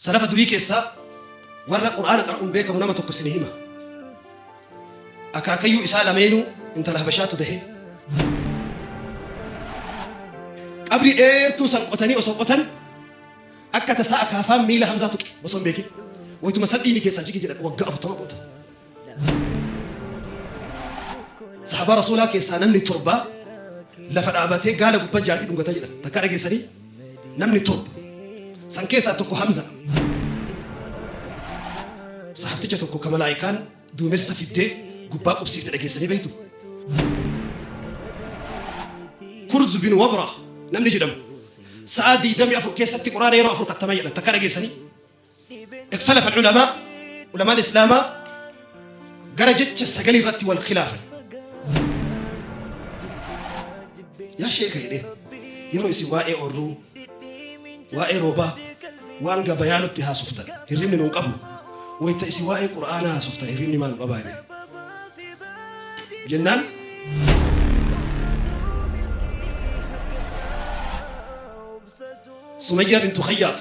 Salafa durii keessaa warra Qur'aana qara'uun beekamu nama tokko isinii hima. Akaakayyuu isaa lameenuu intala Habashaatu dahe. Qabrii dheertuu san qotanii osoo qotan akka tasaa akaafaan miila Hamzaa tuqe osoo hin beekin. Waytuma san dhiigni keessaa jige jedhan waggaa 40 booda. Sahabaa Rasuulaa keessaa namni torba lafa dhaabatee gaala gubbaa jaartii dhungata jedhan. Takkaa dhageessanii? Namni torba. San keessaa tokko Hamza. Sahabticha tokko ka malaa'ikaan duumessa fiddee gubbaa qubsiifte dhageessanii beektu? Kurz bin Wabra namni jedhamu sa'aa 24 keessatti Quraana yeroo afur kattama jedhan. Takkaa dhageessanii? Ikhtalafa al-ulamaa, ulamaan Islaamaa gara jecha sagalii irratti wal khilaafan. Yaa sheeka jedheen, yeroo isin waa'ee oorruu, waa'ee roobaa, waan gabayaa nutti haasoftan hirribni nun qabu, wayta isin waa'ee Qur'aanaa haasoftan hirribni maa nu qabaa jedheen. Jennaan Sumayyaa bintu Khayyaat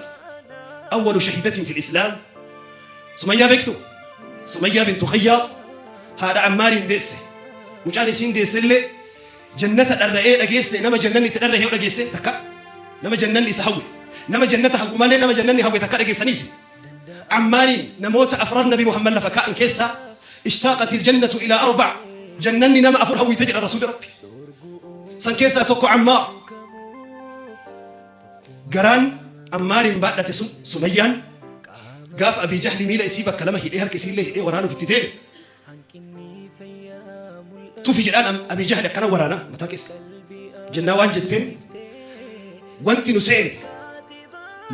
awwalu shahidatin fil Islaam. Sumayyaa beektu? Sumayyaa bintu Khayyaat haadha Ammaariin deesse. Mucaan isiin deesse illee jannata dharra'ee dhageesse. Nama jannanni itti dharra'e yoo dhageesse takka nama jannanni isa hawwe, nama jannata hawwu malee nama jannanni hawwe takka dhageessaniis. Ammaariin namoota afran Nabi Muhammad lafa kaa'an keessaa ishtaaqatil jannatu ilaa arba'a, jannanni nama afur hawwite jedha Rasuulli Rabbi. San keessaa tokko Ammaar. Garaan Ammaariin baadhate sun Sumayyaan gaafa Abii Jahli miila isii bakka lama hidhee, harka isiillee hidhee waraanuuf itti deeme. Tufi jedhaan Abii Jahli akkana waraana mataa keessa. Jennaa waan jetteen, wanti nu seene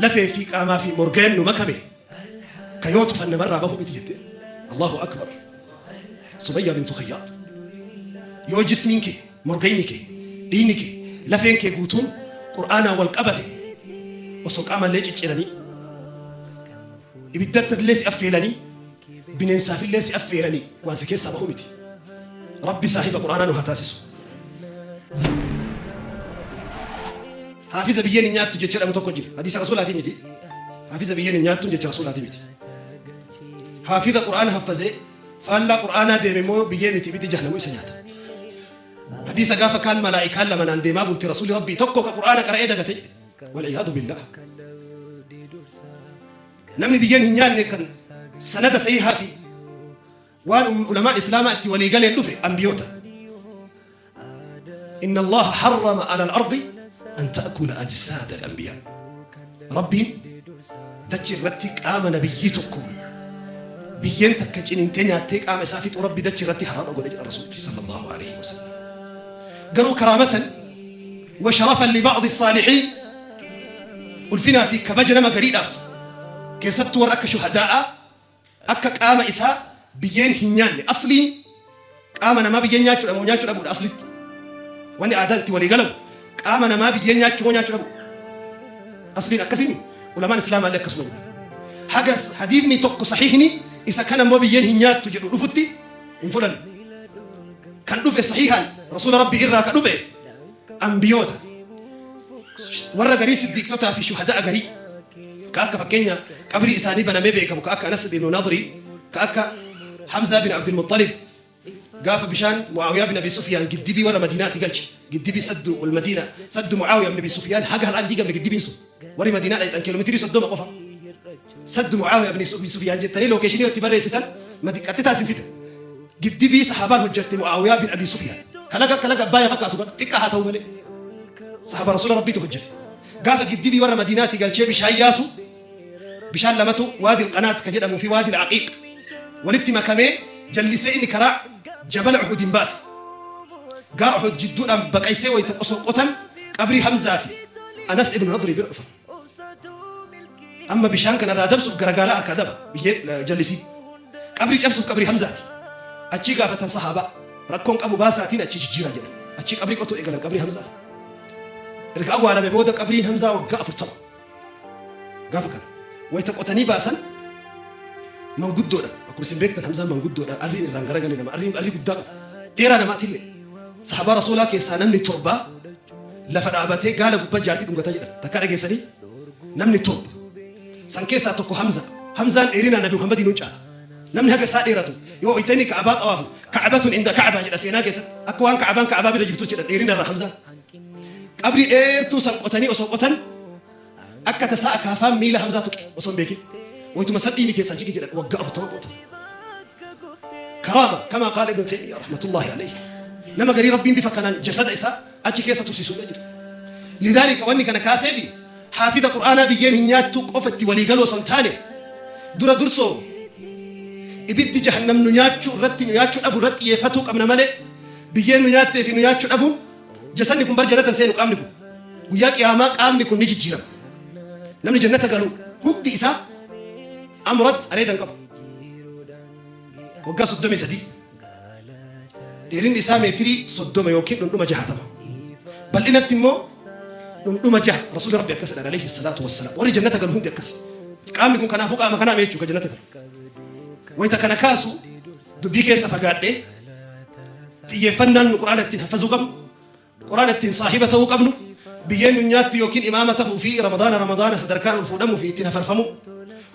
lafee fi qaamaa fi morgeen nu makame ka yoo tufan namarraa bahu miti jetteen. Allahu akbar. Sumayyaa bintu Khayyaat. Yoo jismiin kee, morgayni kee, dhiigni kee, lafeen kee guutuun Qur'aanaan wal qabate, osoo qaamallee cicciranii, ibiddatti illee si affeelanii, bineensaafillee si affeeranii waan si keessaa bahu miti. Rabbi saahiba Qur'aanaa nu haa taasisu. Haafiza biyyeen hin nyaattu jecha jedhamu tokko jira. Hadiisa Rasuulaatii miti. Haafiza biyyeen hin nyaattu jecha Rasuulaatii miti. Haafiza Qur'aana haffazee faallaa Qur'aanaa deeme immoo biyyee miti, ibiddi jahannamuu isa nyaata. Hadiisa gaafa kaan malaa'ikaan lama naan deemaa bulti Rasuulli Rabbii, tokko ka Qur'aana qara'ee dagate jedhe. Wal'iyaadu billaah. Namni biyyeen hin nyaanne kan sanada sahihaa fi waan ulamaan Islaamaa itti walii galeen dhufe ambiyoota. Inna Allaha harrama ala al-ardi an ta'kula ajsaada al-anbiyaa. Rabbiin dachi irratti qaama nabiyyii tokko biyyeen takka ciniintee nyaattee qaama isaa fixuu Rabbi dachi irratti haraama godhe jedha Rasuulli sallallahu alaihi wasallam. Garuu karaamatan wa sharafan li ba'di saalihiin, ulfinaa fi kabaja nama gariidhaaf, keessattuu warra akka shuhadaa'aa, akka qaama isaa biyyeen hin nyaanne. Asliin qaama namaa biyyeen nyaachuudha moo nyaachuu dhabuudha? Aslitti wanni aadaan itti walii galamu qaama namaa biyyeen nyaachuu moo nyaachuu dhabu? Asliin akkasiimi. Ulamaan Islaamaallee akkasuma jedhan. Haga hadiifni tokko sahiihni isa kana immoo biyyeen hin nyaattu jedhu dhufutti hin fudhannu. Kan dhufe sahiihaan Rasuula Rabbii irraa ka dhufe ambiyoota, warra garii, siddiiqtotaa fi shuhada'a garii ka akka fakkeenya qabrii isaanii banamee beekamu, ka akka Anas ibn Nadri, ka akka Hamzaa bin Abdul Muttalib. Gaafa bishaan Mu'aawiyaa bin Abi Sufyaan giddibii warra Madiinaati galche, giddibii saddu wal Madiina, saddu Mu'aawiyaa bin Abi Sufyaan, haga har'aan diigamne giddibiin sun. Warri Madiinaa dhayxan kiiloomeetirii 30 qofa. Saddu Mu'aawiyaa bin Abi Sufyaan jettanii lookeeshinii itti barreessitan qaxxitaa isin fida. Giddibii sahaabaan hojjatte Mu'aawiyaa bin Abi Sufyaan kalaga akka laga Abbaaya fakkaatu kan xiqqaa haa ta'u malee sahaaba Rasuula Rabbiitu hojjete. Gaafa giddibii warra Madiinaati galchee bishaan yaasu, bishaan lamatu, Waadil Qanaat ka jedhamuu fi Waadil Aqiiq, walitti makamee jallisee inni karaa jabala Uhudin baase. Gaara Uhud jidduudhaan baqaysee wayta osoo qotan qabrii Hamzaa fi Anas ibn Nadrii bira dhufan. Amma bishaan kana irraa dabsuuf garagaalaa harkaa daba biyyee jallisii. Qabrii cabsuuf qabrii Hamzaati. Achii gaafatan sahaabaa. Rakkoon qabu baasaatiin achii jijjiiraa jedhan. Achii qabrii qotuu eegalan qabrii Hamzaa. Erga awwaalame booda qabriin Hamzaa waggaa 40. Gaafa kana wayita qotanii baasan manguddoodha. Akkuma isin beektan Hamzaan manguddoodha. Arriin irraan garagale nama arrii arrii guddaa qaba. Dheeraa namaatillee. Sahabaa Rasuulaa keessaa namni torba lafa dhaabatee gaala gubbaa jaartii dhungata jedhan. Takkaa dhageessanii? Namni torba. San keessaa tokko Hamza. Hamzaan dheerinaan Nabi Muhammadiin nun caala. Namni haga isaa dheeratu yoo wayta inni Ka'abaa xawaafu Ka'batun inda Ka'baa jedha seenaa keessatti. Akka waan Ka'abaan Ka'abaa bira jirtu jedha dheerina irraa Hamzaan. Qabrii dheertuu san qotanii osoo qotan akka tasaa akaafaan miila Hamzaa tuqe osoo hin beekin. Waytuma san dhiigni keessaa jige jedhan waggaa 40 booda. Karaama kamaa qaala Ibnu Taymiyaa rahmatullaahi alayhi. Nama garii Rabbiin bifa kanaan jasada isaa achi keessa tursiisullee jira. Lidaalika wanni kana kaaseefi Haafida Qur'aanaa biyyeen hin nyaattuu qofa itti walii galuu osoo hin taane, dura dursoo ibiddi jahannam nu nyaachuu irratti nu nyaachuu dhabu irratti xiyyeeffatuu qabna malee biyyeen nu nyaattee fi nu nyaachuu dhabuun jasadni kun bar jannata hin seenu. Qaamni kun guyyaa qiyaamaa qaamni kun ni jijjiirama. Namni jannata galu hundi isaa amrat areeda hin qabu. Waggaa 33, Dheerinni isaa meetirii 30 yookiin dhundhuma 60. Bal'inatti immoo dhundhuma 6. Rasuulli Rabbi akkas jedhan alayhi salaatu wassalaam. Warri jannata galu hundi akkasi. Qaamni kun kanaafuu qaama kanaa jechuudha ka jannata galu. Wayita kana kaasu dubbii keessa fagaadhee xiyyeeffannaan nu Qur'aana ittiin haffazuu qabnu, Qur'aana ittiin saahiba ta'uu qabnu, biyyeen nun nyaattu yookiin imaama tahuu fi Ramadaana Ramadaana sadarkaan ol fuudhamuu fi ittiin hafarfamuu,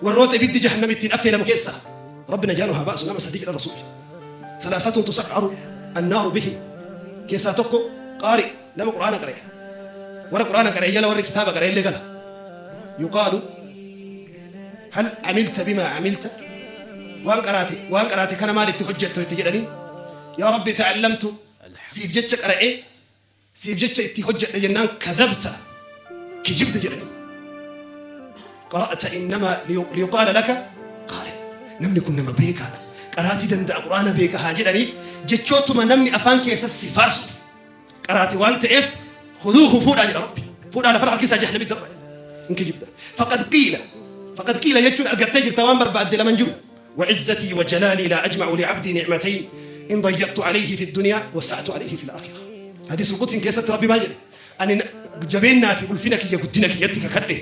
warroota ibiddi jahannam ittiin affeelamu keessaa Rabbi najaa nu haa baasu nama sadi jedhan Rasuulli. Thalaasatun tusa'aru annaaru bihim keessaa tokko qaari nama Qur'aana qara'e. Warra Qur'aana qara'e jala warri kitaaba qara'e illee gala. Yuqaalu hal amilta bimaa amilta, waan qaraate kana maal itti hojjettu itti jedhanii, yaa Rabbi ta'allamtu, siif jecha qara'ee siif jecha itti hojjedhe jennaan, kadhabta, kijibde jedhanii. Qara'ta innamaa liyuqaala laka qaari, namni kun nama beekaadha, qaraatii danda'a, quraana beeka haa jedhanii jechootuma namni afaan keessa si faarsuuf qaraate waan ta'eef, khuduuhu, fuudhaa jedha Rabbi, fuudhaa lafarra harkisaa jahannamitti darba hin kijibda. Faqad qiila, faqad qiila jechuun argattee jirta waan barbaadde lama hin jiru. وعزتي وجلالي لا أجمع لعبدي نعمتين، إن ضيقت عليه في الدنيا وسعت عليه في الآخرة. حديث القدس keessatti Rabbi maal jedhe? Ani jabeennaa fi ulfina kiyya guddina kiyyatti kakadhe,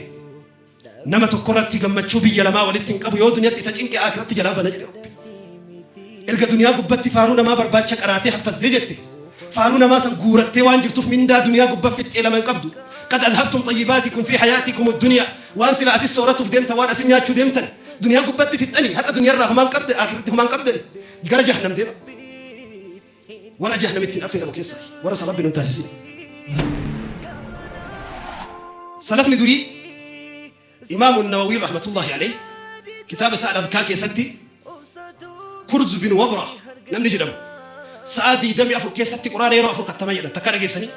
nama tokko irratti gammachuu biyya lamaa walitti hin qabu. Yoo duniyatti isa cinqe aakiratti jalaa bana jedhe Rabbi. Erga duniyaa gubbatti faaruu namaa barbaacha qaraatee haffasdee jette, faaruu namaa san guurattee waan jirtuuf mindaa duniyaa gubbaa fixxee lama hin qabdu. قد أذهبتم طيباتكم في حياتكم الدنيا, waan sila asis sooratuuf deemtan, waan asin nyaachuu deemtan duniyaa gubbatti fixxanii, har'a duniyaarraa humaan qabde, aakiratti humaan qabdan, gara jahannam deema. Warra jahannamitti hin affeeramu keessaa warra san Rabbi nun taasisin. Salafni durii, Imaamu Nawawii rahmatullahi alayh kitaaba isaa Al-Adhkaar keessatti, Kurz bin Wabra namni jedhamu sa'aa 24 keessatti Quraana yeroo afur kattama jedhan. Takka dhageessanii?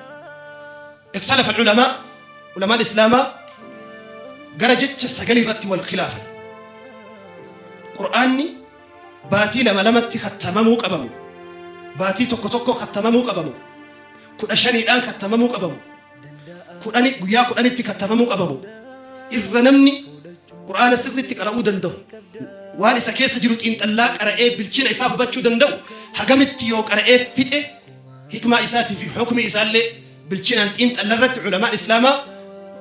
اختلف العلماء, ulamaan Islaamaa gara jecha sagalii irratti wal khilaafan. Qur'aanni baatii lama lamatti kattamamuu qabamu, baatii tokko tokko kattamamuu qabamu, 15dhaan kattamamuu qabamu, 10 guyyaa 10tti kattamamuu qabamu, irra namni Qur'aana sirriitti qara'uu danda'u, waan isa keessa jiru xiinxallaa qara'ee bilchina isaa hubachuu danda'u, hagamitti yoo qara'ee fixe hikmaa isaatii fi hukmii isaallee bilchinaan xiinxalla irratti ulamaan Islaamaa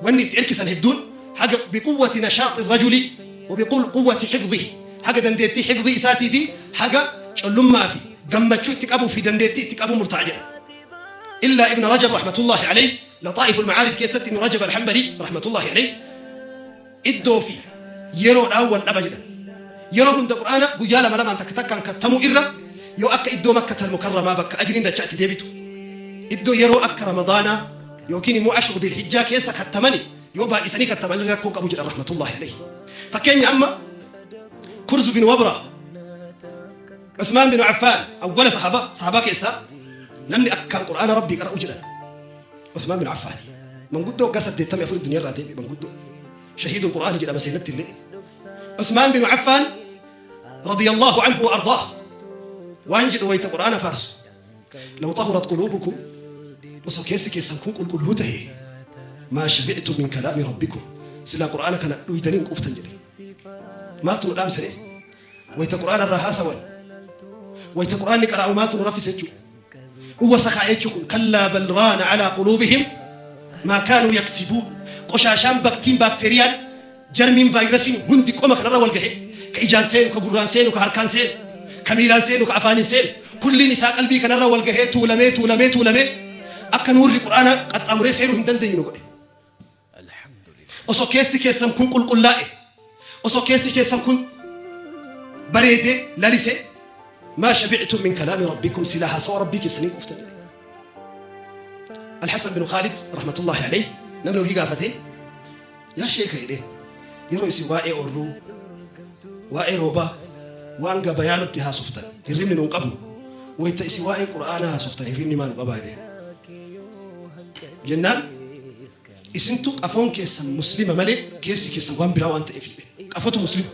wanni itti erkisan hedduun haga بقوة نشاط الرجل وبقوة حفظه, haga dandeettii hifzii isaatii fi haga collummaa fi gammachuu itti qabuu fi dandeettii itti qabuu murtaa'a jedha. إلا ابن رجب رحمة الله عليه, لطائف المعارف keessatti Ibn Rajab Alhambali رحمة الله عليه iddoo fi yeroodhaan wal dhaba jedhan. Yeroo hunda Qur'aana guyyaa lama lamaan takka takkaan kattamuu irra, yoo akka iddoo Makkatal Mukarramaa bakka ajriin dachaa itti deebitu, iddoo yeroo akka Ramadaanaa yookiin immoo ashru Dilhijjaa keessa kattamani, yoo baay'isanii kattamanii rakkoon qabu jedhan رحمة الله عليه. Fakkeenya amma Kurzu bin Wabra, Uthmaan bin Affaan awwala sahaabaa, sahaabaa keessaa namni akkaan Qur'aana Rabbii qara'u jedhan Uthmaan bin Affaan, manguddoo waggaa 84 duniyaa irraa deebi'e, manguddoo shahiidul Qur'aani jedhama seenatti illee. Uthmaan bin Affaan رضي الله عنه وأرضاه waan jedhu wayita Qur'aana faarsu: لو طهرت قلوبكم, osoo keessi keessan kun qulqulluu tahe, ما شبعتم من كلام ربكم, silaa Qur'aana kana dhuydanii hin quuftan jedhe. Maaltu nu dhaamsine wayita Qur'aana irraa haasawan, wayita Qur'aanni qara'u? Maaltu nu raffise jechuudha? Huwa sakaa jechuu kun. كلا بل ران على قلوبهم ما كانوا يكسبون. Qoshaashaan, baktiin, baakteeriyaan, jarmiin, vaayirasiin hundi qoma kanarra wal gahe, ka ijaan seenu, ka gurraan seenu, ka harkaan seenu, ka miilaan seenu, ka afaaniin seenu, kulliin isaa qalbii kanarra wal gahee tuulamee tuulamee tuulamee akka nuurri Qur'aana qaxxaamuree seenuu hin dandeenye nu godhe. Osoo keessi keessan kun qulqullaa'e, Osoo keessi keessan kun bareedee lalisee maa shabictum min kalaami rabbikum silaa haasawa rabbii keessanii quuftan jedhe. Alhasan bin Khaalid rahmatullahi alayhi namni wahii gaafatee yaa sheeka jedheen yeroo isin waa'ee oorruu waa'ee roobaa waan gabayaa nutti haasoftan hirribni nun qabu wayta isin waa'ee qur'aanaa haasoftan hirribni maa nu qabaa jedheen. Jennaan Isintu qafoon keessan muslima malee keessi keessan waan biraa waan ta'eef jedhe. Qafotu muslima.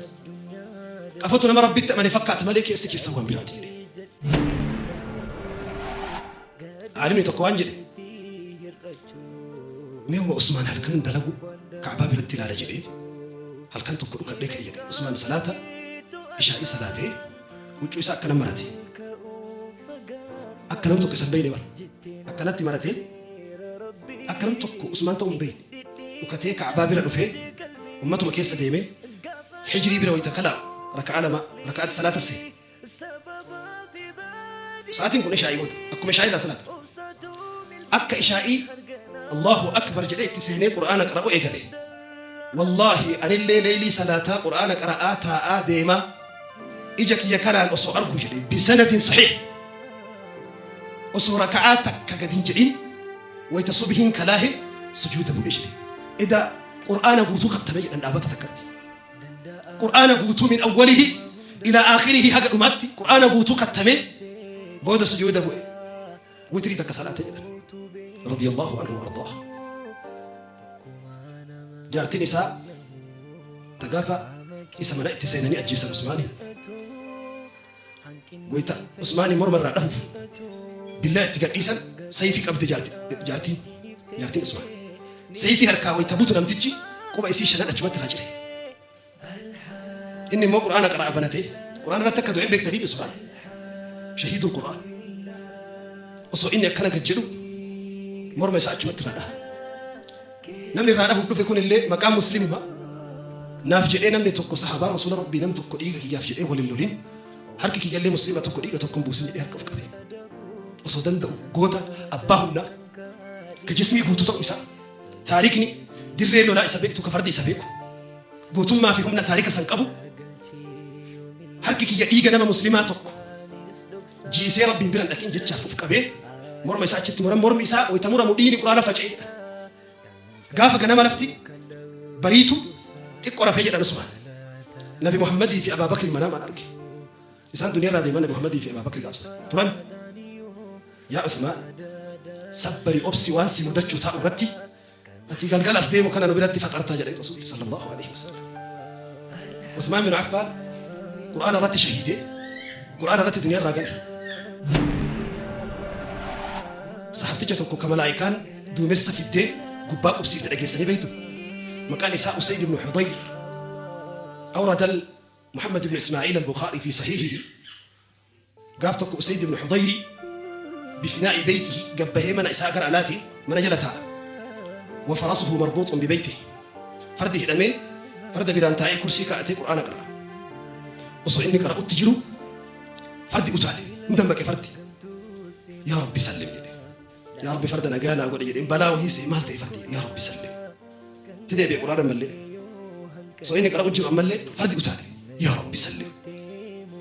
Qafotu nama Rabbitti amane fakkaata malee keessi keessan waan biraati jedhe. Aalimni tokko waan jedhe mee uma Usmaan halkan dalagu Ka'baa biratti ilaala jedhee halkan tokko dhukadhee ka'e jedhe. Usmaan salaata ishaa'ii salaatee huccuu isaa akkana marate. Akka nam tokko isa hin beekne bara. Akkanatti maratee Akka nam tokko Usmaan ta'uu hin beeyne. Dhukatee Ka'baa bira dhufee ummatuma keessa deemee Hijrii bira wayta kalaa'u raka'aa lama raka'aatti salaata seene. Sa'aatiin kun ishaa'ii booda akkuma ishaa'ii irraa salaata. Akka ishaa'ii Allahu Akbar jedhee itti seenee Qur'aana qara'uu eegale. Wallaahi anillee leeylii salaataa Qur'aana qara'aa taa'aa deemaa ija kiyya kanaan osoo argu jedhe bisanadin sahiih. Osoo raka'aa takka gad hin jedhin wayta subhiin kalaahe sujuuda bu'e jedhe. Eda Qur'aana guutuu khattame jedhan dhaabata takkatti. Qur'aana guutuu min awwalihi ilaa aakhirihi haga dhumaatti Qur'aana guutuu khattame booda sujuuda bu'e. Witrii takka salaate jedhan. Radiyallahu anhu wa ardaah. Jaartiin isaa ta gaafa isa mana itti seenanii ajjeesan Usmaaniin. Wayta Usmaanii morma irraa dhahuuf billaa itti gad dhiisan sayfii qabde jaartiin jaartiin Usmaan. Sayfii harkaa wayta butu namtichi quba isii shanan achumatti irraa cire. Inni immoo Qur'aana qara'a banatee Qur'aana irratti akka du'e hin beektanii Usmaan. Shahiidul Qur'aan. Osoo inni akkana gad jedhu morma isaa achumatti irraa dhaha. Namni irraa dhahuuf dhufe kun illee maqaan muslimuma naaf jedhee namni tokko sahaabaan rasuula rabbii nam tokko dhiiga kiyyaaf jedhee wal hin lolin harki kiyyallee muslima tokko dhiiga tokko hin buusin jedhee harka of qabe. Osoo danda'u goota abbaa humnaa ka jismii guutuu ta'uu isaa taarikni dirree lolaa isa beektu ka fardi isa beeku gootummaa fi humna taarika san qabu harki kiyya dhiiga nama muslimaa tokko jiisee Rabbiin bira hin dhaqin jechaaf uf qabee morma isaa achitti muran mormi isaa wayta muramu dhiigni quraana faca'e jedhan. Gaafa ganama lafti bariitu xiqqo rafee jedhan Usmaan. Nabi Muhammadii fi Abaa Bakri manaamaan arge. Isaan duniyaa irraa deeman Nabi Muhammadii fi Abaa Bakri gaafsa turan. Yaa Usmaan sabbari obsi waan si mudachuu taa'u irratti ati galgala as deemu kana nu biratti faxarta jedhe Rasuulli sallallahu alaihi wasallam. Uthmaan bin Affaan Qur'aana irratti shahiidee Qur'aana irratti duniyaa irraa gale. Sahabticha tokko ka malaa'ikaan duumessa fiddee gubbaa qubsiifte dhageessanii beektu. Maqaan isaa Usayd ibn Hudayr. Awrada Muhammad ibn Ismaa'il al-Bukhari fi sahihihi. Gaaf tokko Usayd ibn Hudayri bifinaa'i beytihi gad bahee mana isaa gara alaatiin mana jala taa'a. Wa farasuhu marbuuxun bibeytihi. Fardi hidhamee farda biraan taa'ee kursii kaa'atee Qur'aana qara'a. Osoo inni qara'utti jiru fardi utaale. Hin dammaqe fardi. Yaa Rabbi sallim jedhe. Yaa Rabbi farda nagaa naa godhe jedheen balaa wahii se'e maal ta'e fardi yaa Rabbi sallim. Itti deebi'e Qur'aana ammallee. Osoo inni qara'u jiru ammallee fardi utaale. Yaa Rabbi sallim.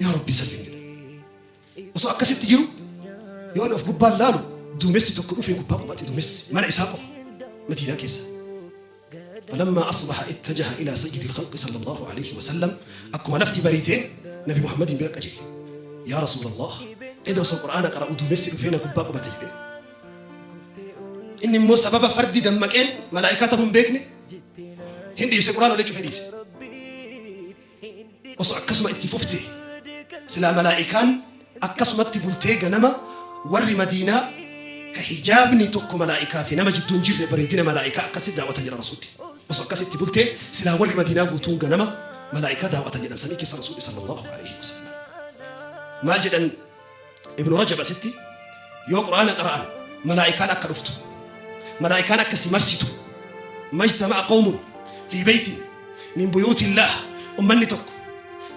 Yaa Rabbi sallim jedhe. Osoo akkasitti jiru yoo inni of gubbaan laalu duumessi tokko dhufee gubbaa qubate duumessi mana isaa qofa Madiinaa keessa. Falammaa asbaha ittajaha ilaa sayyidil khalqi sallallahu aleyhi wa sallam akkuma lafti bariiteen Nabi Muhammadiin bira qajeele. Yaa Rasuulallaah eda osoo Qur'aana qara'u duumessi dhufee na gubbaa qubate jedheen. Inni immoo sababa fardi dammaqeen malaa'ikaa ta'uu hin beekne hin dhiise Qur'aana illee cufee dhiise. Osoo akkasuma itti fuftee silaa malaa'ikaan akkasumatti bultee ganama warri Madiinaa ka hijaabni tokko malaa'ikaa fi nama jidduu hin jirre bareedina malaa'ikaa akkasitti daaw'atan jedhan Rasuulli. Osoo akkasitti bultee silaa warri Madiinaa guutuun ganama malaa'ikaa daaw'atan jedhan samii keessa Rasuulli sallallahu alaihi wasallam. Maal jedhan Ibnu Rajab asitti yoo Qur'aana qara'an malaa'ikaan akka dhuftu malaa'ikaan akka si marsitu majtama'a qawmun fi beytin min buyuutillaah ummanni tokko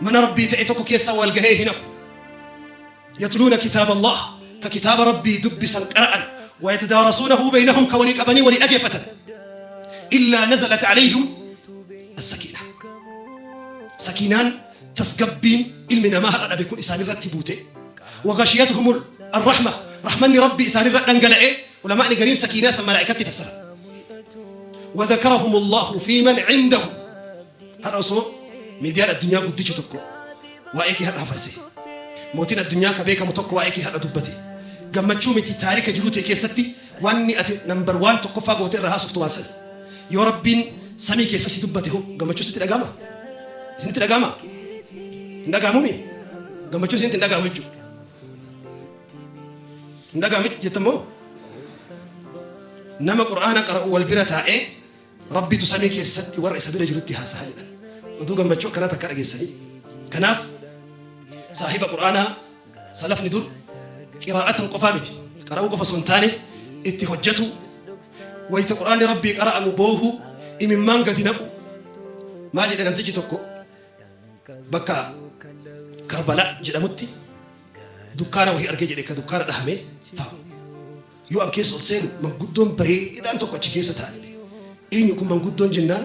mana Rabbii ta'e tokko keessa wal gahee hin hafu yatluuna kitaaba Allah ka kitaaba Rabbii dubbisan qara'an wa yatadaarasuunahu beynahum ka walii qabanii walii dhageeffatan illaa nazalat alayhim as-sakiina. Sakiinaan, tasgabbiin ilmi namaa har'a dhabe kun isaanirratti buute. Wa ghashiyatuhumul arrahma, rahmanni Rabbii isaanirra dhangala'e. Ulamaa'ni gariin sakiinaa san malaa'ikatti fassaran. Wa dhakarahumullahu fi man indahu. Har'a osoo miidiyaan addunyaa guddichi tokko waa'ee kee har'a hafarse, mootiin addunyaa ka beekamu tokko waa'ee kee har'a dubbate, gammachuu miti, taarika jiruu tee keessatti wanni ati number one, tokkoffaa gootee irraa haasoftu waan sani. Yoo Rabbiin samii keessa si dubbate hoo gammachuu sitti dhaga'ama? Isinitti dhaga'ama? Hin dhaga'amumi? Gammachuu isinitti hin dhaga'amu jechuudha. Hin dhaga'amu jettan moo? Nama Qur'aana qara'u wal bira taa'ee Rabbitu samii keessatti warra isa bira jirutti haasa'a jedhan. Oduu gammachuu akkanaa takka dhageessanii. Kanaaf saahiba Qur'aanaa, salafni dur qiraa'atan qofaa miti. Qara'uu qofa osoo hin taane itti hojjetu. Wayita Qur'aanni Rabbii qara'amu boohu, imimmaan gadi naqu. Maal jedhe namtichi tokko? Bakka Karbala jedhamutti dukkaana wahii argee jedhe, ka dukkaana dhahamee taa'u. Yoo an keessa ol seenu manguddoon bareedaan tokko achi keessa taa'a jedhe. Eenyu kun manguddoon jennaan,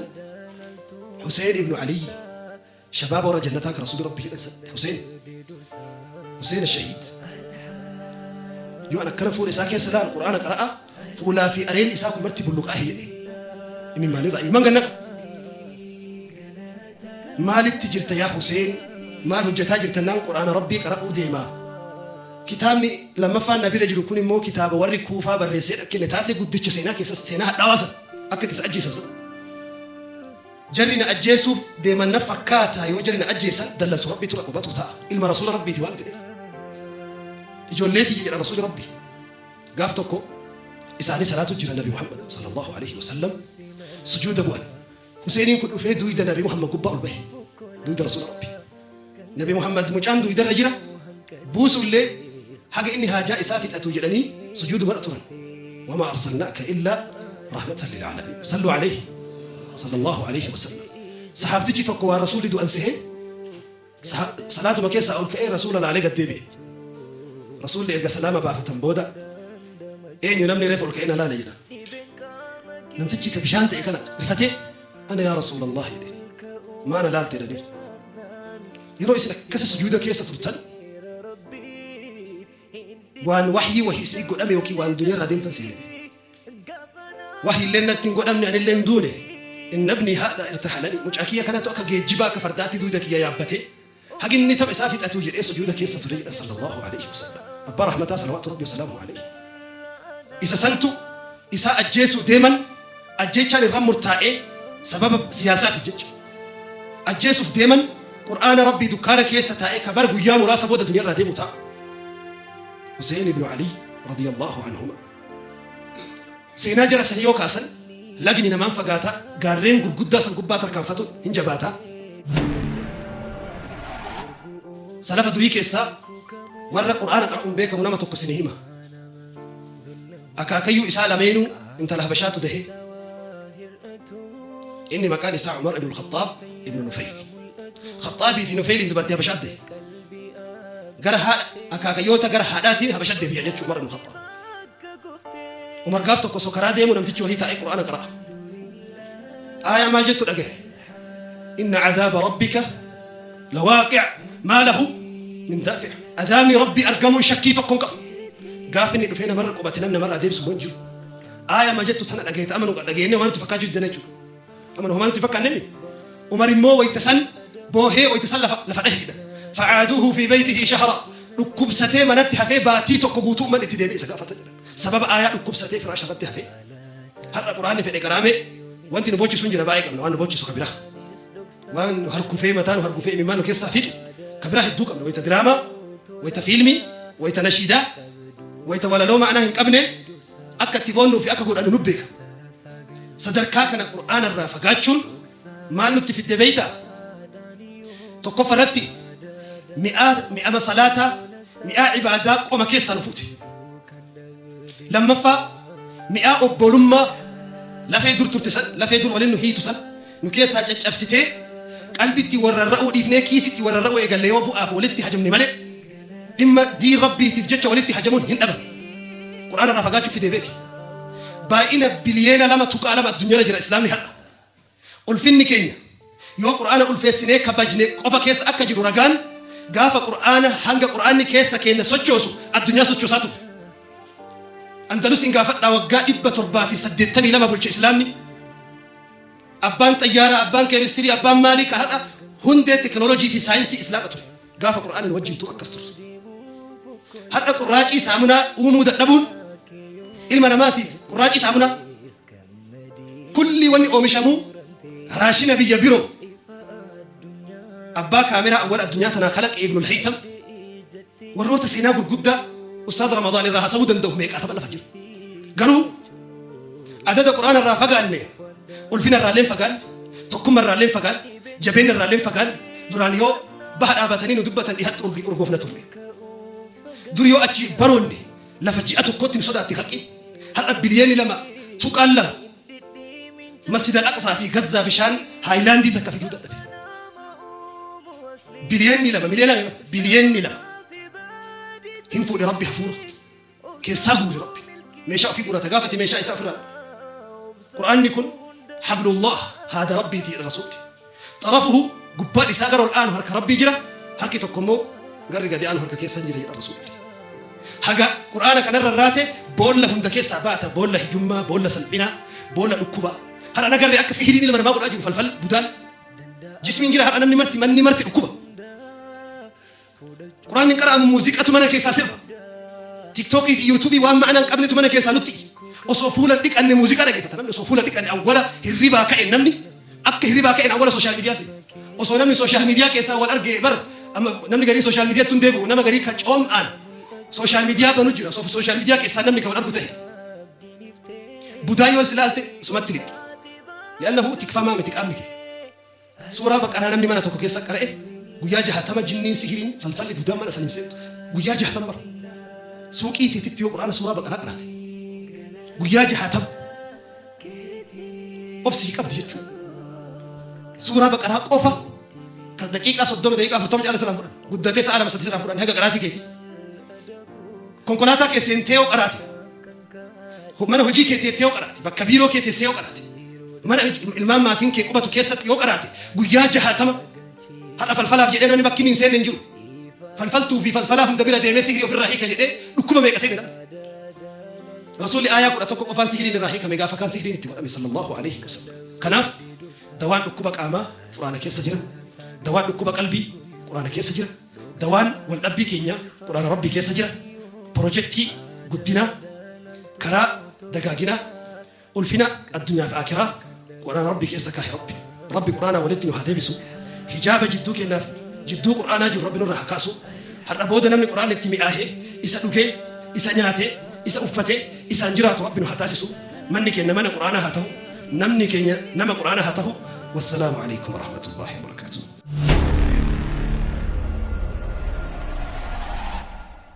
Huseen ibnu Aliyyi, shabaaba warra jannataa ka Rasuulli Rabbii jedhan san, Huseen. Huseen shahiid. Yoo an akkana fuula isaa keessa laalu Qur'aana qara'a, fuulaa fi areenni isaa kun marti bulluqaahe jedhe. Imimmaanirraa imimmaan gannaqa. Maalitti jirta yaa Huseen? Maal hojjetaa jirta naan, Qur'aana Rabbii qara'uu deema. Kitaabni lammaffaan na bira jiru kun immoo kitaaba warri Kuufaa barreessee kenne, taatee guddicha seenaa keessa seenaa hadhaawaa sana akka itti isa ajjeesan sana. Jarri na ajjeesuuf deeman na fakkaata, yoo jarri na ajjeesan dallansu Rabbiitu na qubatu ta'a. Ilma Rasuula Rabbiiti waan ta'eef. Ijoollee tiyya jedha Rasuulli Rabbii. Gaaf tokko isaanii salaatu jira, Nabi Muhammad sallallahu alaihi wasallam sujuuda bu'an. Huseeniin kun dhufee duyda Nabi Muhammad gubbaa ol bahe. Duyda Rasuula Rabbi. Nabi Muhammad mucaan duydarra jira. Buusu illee haga inni haajaa isaa fixatu jedhanii sujuudumarra turan. Wamaa arsalnaaka illaa rahmatan lil aalamiin. Sallu alayhi sallallahu alayhi wasallam. Sahaabtichi tokko waan Rasuulli du'an sehee salaatuma keessaa ol ka'ee Rasuula laalee gad deebi'e. Rasuulli erga salaama baafatan booda, "Eenyu namni reefa ol ka'ee na laale?" jedha. Namtichi ka bishaan ta'e kana rifatee, "Ana yaa Rasuulallah" jedhe. "Maa na laalte?" jedhanii. "Yeroo isin akkasa sujuuda keessa turtan waan wahyii wahii isin godhame yookiin waan duniyaa irraa deemtan seene. Wahyi illee natti hin godhamne, ani illee hin duune. Inna ibnii haadha irtahalani, mucaa kiyya kanatu akka geejjibaa, akka fardaatti duyda kiyya yaabbatee hagi inni tapha isaa fixatuu jedhee sujuuda keessa ture" jedhan sallallahu alayhi wasallam. Abbaa rahmataa salawaatu rabbi wasalaamu alayhi. Isa santu isaa ajjeesuu deeman, ajjeechaan irra murtaa'ee sababa siyaasaatiif jecha. Ajjeesuuf deeman, Qur'aana Rabbii dukkaana keessa taa'ee ka bara guyyaa muraasa booda duniyaa irraa deemu ta'a. Huseen ibnu Ali radiyallahu anhuma. Seenaa jara sanii yoo kaasan lagni namaan fagaata, gaarreen gurguddaa san gubbaa tarkaanfatu hin jabaata. Salafa durii keessaa warra Qur'aana qara'uun beekamu nama tokko isinii hima. Akaakayyuu isaa lameenuu intala Habashaatu dahe. Inni maqaan isaa Umar ibn Khaxaab ibn Nufayl. Khaxaabii fi Nufayliin dubartii Habashaat dahe. Gara haadha akaakayyoota gara haadhaatiin Habashat deebi'a jechuudha Umar ibn Khaxaab. Umar gaaf tokko osoo karaa deemu namtichi wahii taa'ee Qur'aana qara'a. Aayaa maal jettu dhagahe? Inna cadaaba rabbika lawaaqic maa lahu min daafic. Adaabni Rabbii argamuun shakkii tokko hin qabu. Gaaf inni dhufee namarra qubate namni namarraa deebisu immoo hin jiru. Aayaa ma jettu tana dhagahe amanu dhageenye homaa nutti fakkaachuu diddan jechuudha. Amanu homaa nutti fakkaanne. Umar immoo wayita san boohee, wayita san lafa dhahe jedha. Facaaduuhu fi baytihi shahra. Dhukkubsatee manatti hafee, baatii tokko guutuu umman itti deebi'e isa gaafata jedha. Sababa aayaa dhukkubsatee firaasha irratti hafee. Har'a Quraanni fedhe qaraame, wanti nu boochisu hin jira, baay'ee qabna waan nu boochisu ka biraa. Waan nu hargufee, mataa nu hargufee, imimmaan nu keessaa fixu ka biraa hedduu qabna. Wayita diraamaa, wayita fiilmii, wayita nashiidaa, wayita walaloo ma'anaa hin qabne akka itti boonnuu fi akka godhannu nu beeka. Sadarkaa kana Qur'aana irraa fagaachuun maal nutti fidde beeytaa? Tokkoffa irratti mi'aa mi'ama salaataa, mi'aa ibaadaa qoma keessaa nu fuute. Lammaffaa, mi'aa obbolummaa lafee dur turte san, lafee dur waliin nu hiitu san nu keessaa caccabsitee, qalbitti warrarra'uu dhiifnee kiisitti warrarra'uu eegalle. Yoo bu'aaf walitti hajamne malee dhimma diin Rabbiitiif jecha walitti hajamuun hin dhabame. Qur'aana irraa fagaachuu fidee beeki. Baay'ina biliyeena 2.2 addunyaarra jira Islaamni har'a. Ulfinni keenya, Yoo Qur'aana ulfeessinee kabajne qofa keessa akka jiru ragaan, gaafa Qur'aana hanga Qur'aanni keessa keenna sochoosu addunyaa sochoosaa ture. Andalusiin gaafadhaa, waggaa 782 bulche Islaamni. Abbaan xayyaaraa, abbaan keemistirii, abbaan maalii, ka har'a hundee teknoolojii fi saayinsii Islaama ture. Gaafa Qur'aanni nu wajjin turu akkas ture. Har'a qurraacii saamunaa uumuu dadhabuun ilma namaatiif, qurraacii saamunaa kulli wanni oomishamuu raashina biyya biroo. Abbaa kaameraa awwal addunyaa tanaa kalaqe Ibnul Haytham, warroota seenaa gurguddaa Ustaaz Ramadaan irraa hasawuu danda'u meeqaatama lafa jira. Garuu adada Qur'aana irraa fagaanne, ulfina irraa illee fagaanne, tokkummaa irraa illee fagaanne, jabeenya irraa illee fagaanne. Duraan yoo baha dhaabatanii nu dubbatan dhihatti urgoofna turre. Dur yoo achi baroonne lafa ji'a tokkotti nu sodaatti halqi. Har'a 2.2 biliyoona Masjid al-Aqsaa fi Gazzaa bishaan haayilaandii takka fiduu dadhabe. 2 biliyoona, miliyoona 2 biliyoona hin fuudhe Rabbi, hafuura keessaa guure. Rabbi meeshaa ofii guurata gaafate, meeshaa isaa ofirraa. Qur'aanni kun hablullah, haada Rabbiiti jedha Rasuulli. Xarafuhu, gubbaan isaa gara ol aanu harka Rabbii jira, harki tokko immoo garri gadi aanu harka keessan jira jedha Rasuulli. Haga Qur'aana kanarra raate boolla hunda keessaa baata, boolla hiyyummaa, boolla salphinaa, boolla dhukkubaa. Har'a nagarree akka sihiriin ilma namaa godhaa jiru, falfal budaan jismiin jira. Har'a namni marti, manni marti dhukkuba. Qur'aanni hin qara'amu, muuziqatu mana keessaa sirba. TikTokii fi YouTubeii waan ma'anaa hin qabnetu mana keessaa nutti. Osoo fuula hin dhiqanne muuziqaa dhageeffata namni. Osoo fuula hin dhiqanne, awwala hirribaa ka'e, namni akka hirribaa ka'een awwala social media seena. Osoo namni social media keessaa wal arge bar, amma namni garii social mediatti hin deebi'u, nama garii ka coom'aan social media banu jira. Osoo social media keessaa namni ka wal argu ta'e. Budaa yoo ilaalte sumatti lixxa. Li'annahu tikfamaa miti qaamni kee. Suuraa Baqaraa namni mana tokko keessa qara'e guyyaa 60 jinniin, sihiriin, falfalli, budaan mana san hin seentu. Guyyaa 60 bara. Suuqii teetitti yoo Quraana suuraa Baqaraa qaraate guyyaa 60 obsii qabdi jechuudha. Suuraa Baqaraa qofa kan daqiiqaa 30, daqiiqaa 40 caala sirraan fudhan. Guddatee sa'a 2, 3 sirraan fudhan haga qaraatii keetii. Konkolaataa kee seentee yoo qaraate, mana hojii kee teettee yoo qaraate, bakka biiroo kee teessee yoo qaraate, mana ilmaan maatiin kee qubatu keessatti yoo qaraate guyyaa 60. Har'a falfalaaf jedhee namni bakki inni hin seenne hin jiru. Falfaltuu fi falfalaa hunda bira deemee sihirii ofirraa hiika jedhee dhukkuba meeqa seene namni. Rasuulli aayaa 11 qofaan sihiriin irraa hiikame gaafa kaan sihiriin itti godhame, sallallahu alaihi wasallam. Kanaaf dawaan dhukkuba qaamaa Quraana keessa jira. Dawaan dhukkuba qalbii Quraana keessa jira. Dawaan wal dhabbii keenyaa Quraana Rabbii keessa jira. Pirojektii guddinaa, karaa dagaaginaa, ulfina addunyaa fi akiraa Quraana Rabbii keessa kaahe Rabbi. Rabbi Quraanaa walitti nu haa deebisu. Hijaaba jidduu keenyaaf jidduu Quraanaa jiru Rabbi nurraa haa kaasu. Har'a booda namni Quraanni itti mi'aahee, isa dhugee, isa nyaatee, isa uffatee, isaan jiraatu Rabbi nu haa taasisu. Manni keenya mana Quraanaa haa ta'u. Namni keenya nama Quraanaa haa ta'u. Wassalaamu alaikum warahmatullahi wabarakatuh.